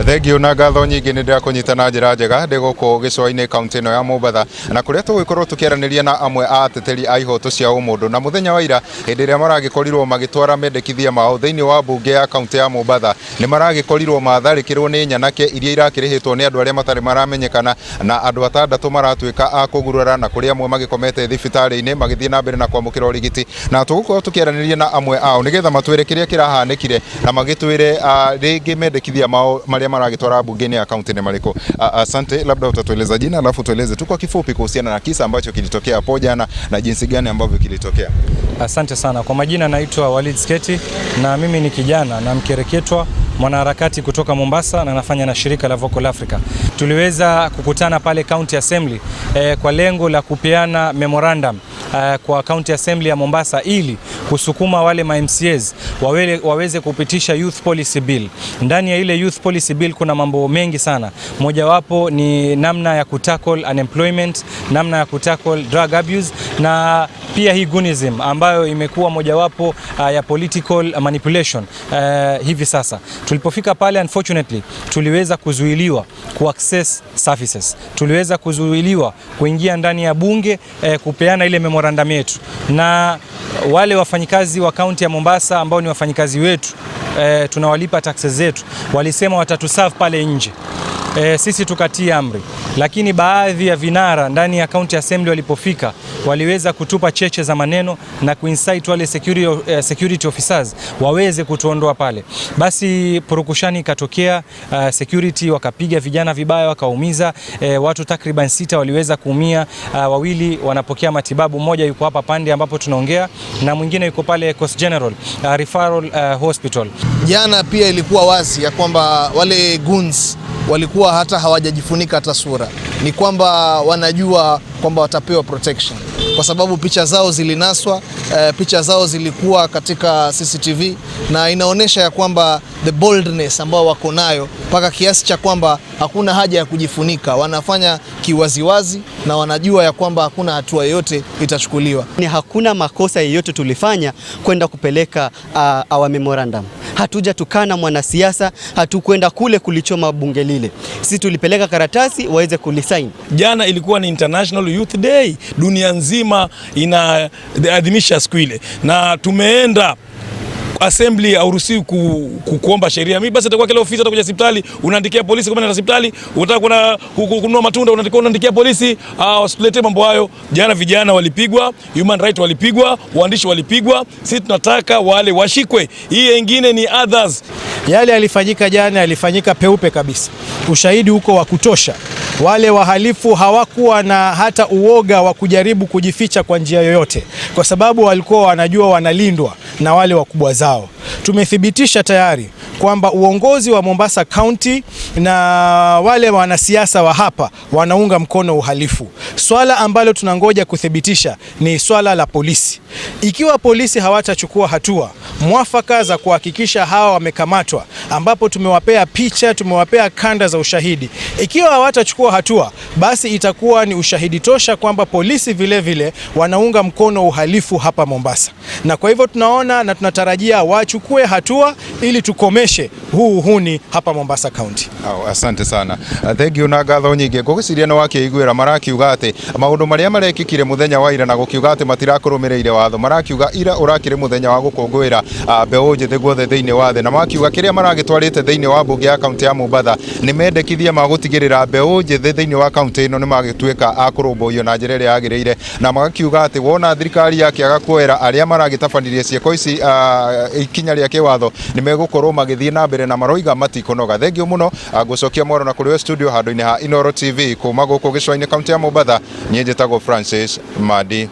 Thengiũ na ngatho nyingĩ, nĩ ndĩrakũnyita na njĩra njega ndĩ gũkũ gĩcũa-inĩ, kaunti ĩno ya Mombatha, na kũrĩa tũgũgĩkorwo tũkĩaranĩria na amwe a ateteri a ihoto cia ũmũndũ. Na mũthenya wa ira, hĩndĩ ĩrĩa maragĩkorirwo magĩtwara mendekithia mao thĩinĩ wa mbunge ya kaunti ya Mombatha, nĩ maragĩkorirwo matharĩkĩrwo nĩ nyanake iria irakĩrĩhĩtwo nĩ andũ arĩa matarĩ maramenyekana, na andũ atandatũ maratuĩka a kũgurara, na kũrĩ amwe magĩkomete thibitarĩ-inĩ magĩthiĩ na mbere na kwamũkĩra ũrigiti. Na tũgũkorwo tũkĩaranĩria na amwe ao nĩgetha matwĩre kĩrĩa kĩrahanĩkire na magĩtwĩre rĩngĩ mendekithia mao marĩa maragĩtwara mbunge-inĩ ya kaunti nĩ marĩkũ. Asante, labda utatueleza jina alafu tueleze tu kwa kifupi kuhusiana na kisa ambacho kilitokea hapo jana na jinsi gani ambavyo kilitokea. Asante sana. Kwa majina naitwa Walid Sketi na mimi ni kijana na mkereketwa, mwanaharakati kutoka Mombasa na nafanya na shirika la Vocal Africa. Tuliweza kukutana pale County Assembly kwa lengo la kupeana memorandum kwa County Assembly ya Mombasa ili kusukuma wale ma MCAs waweze kupitisha Youth Policy Bill. Ndani ya ile Youth Policy Bill kuna mambo mengi sana. Mojawapo ni namna ya kutackle unemployment, namna ya kutackle drug abuse na pia hii goonism ambayo imekuwa mojawapo ya political manipulation hivi sasa. Tulipofika pale, unfortunately, tuliweza kuzuiliwa ku access services. Tuliweza kuzuiliwa kuingia ndani ya bunge kupeana ile memorandum yetu, na wale wafanyikazi wa kaunti ya Mombasa ambao ni wafanyikazi wetu, tunawalipa taxes zetu, walisema watatuserve pale nje. Sisi tukatii amri, lakini baadhi ya vinara ndani ya county assembly walipofika waliweza kutupa cheche za maneno na kuincite wale security officers waweze kutuondoa pale. Basi purukushani ikatokea, security wakapiga vijana vibaya, wakaumiza watu takriban sita waliweza kuumia, wawili wanapokea matibabu, mmoja yuko hapa pande ambapo tunaongea na mwingine yuko pale Coast General Referral Hospital. Jana pia ilikuwa wazi ya kwamba wale goons walikuwa hata hawajajifunika hata sura, ni kwamba wanajua kwamba watapewa protection kwa sababu picha zao zilinaswa, picha zao zilikuwa katika CCTV na inaonyesha ya kwamba the boldness ambao wako nayo mpaka kiasi cha kwamba hakuna haja ya kujifunika, wanafanya kiwaziwazi na wanajua ya kwamba hakuna hatua yoyote itachukuliwa. Ni hakuna makosa yeyote tulifanya kwenda kupeleka our memorandum. Hatujatukana mwanasiasa, hatukwenda kule kulichoma bunge lile. Sisi tulipeleka karatasi waweze kulisign. Jana ilikuwa ni International Youth Day, dunia nzima inaadhimisha siku ile, na tumeenda assembly, hauruhusiwi kuomba sheria. Mimi basi itakuwa kila ofisi, hata kuja hospitali unaandikia polisi kama hospitali, unataka kuna kununua matunda unaandikia polisi. Wasituletee mambo hayo. Jana vijana walipigwa, human right walipigwa, waandishi walipigwa. Sisi tunataka wale washikwe, hii nyingine ni others. Yale yalifanyika jana yalifanyika peupe kabisa, ushahidi uko wa kutosha. Wale wahalifu hawakuwa na hata uoga wa kujaribu kujificha kwa njia yoyote, kwa sababu walikuwa wanajua wanalindwa na wale wakubwa zao. Tumethibitisha tayari kwamba uongozi wa Mombasa County na wale wanasiasa wa hapa wanaunga mkono uhalifu. Swala ambalo tunangoja kuthibitisha ni swala la polisi. Ikiwa polisi hawatachukua hatua mwafaka za kuhakikisha hawa wamekamatwa, ambapo tumewapea picha, tumewapea kanda za ushahidi, ikiwa hawatachukua hatua, basi itakuwa ni ushahidi tosha kwamba polisi vile vile wanaunga mkono uhalifu hapa Mombasa, na kwa hivyo tunaona na tunatarajia wachukue hatua ili tukomeshe huu uhuni hapa Mombasa County. Oh, asante sana, thengiũ na ngatho nyingĩ. Ngũgĩciria nĩ wakĩiguĩra marakiuga atĩ maũndũ marĩa marekĩkire mũthenya wa ira na gũkiuga atĩ matirakũrũmĩrĩire watho, marakiuga ira ũrakĩrĩ mũthenya wa gũkũngũĩra mbeũ njĩthĩ guothe thĩinĩ wa thĩ, na makiuga kĩrĩa maragĩtwarĩte thĩinĩ wa mbunge ya kaunti ya Mombatha nĩ mendekithia ma gũtigĩrĩra mbeũ njĩthĩ thĩinĩ wa kaunti ĩno nĩ magĩtuĩka a kũrũmbũiyo na njĩra ĩrĩa yagĩrĩire, na magakiuga atĩ wona thirikari yakĩaga kuoera arĩa maragĩtabanirie ciĩko ici ikinya rĩa kĩwatho, nĩ megũkorwo magĩthiĩ na mbere na maroiga matikũnoga. Thengiũ mũno, ngũcokia mwaro na kũrĩ we studio handũ-inĩ ha Inooro TV kuma gũkũ gĩcũa-inĩ, kaunti ya Mombatha. Niĩ njĩtagwo Francis Madi.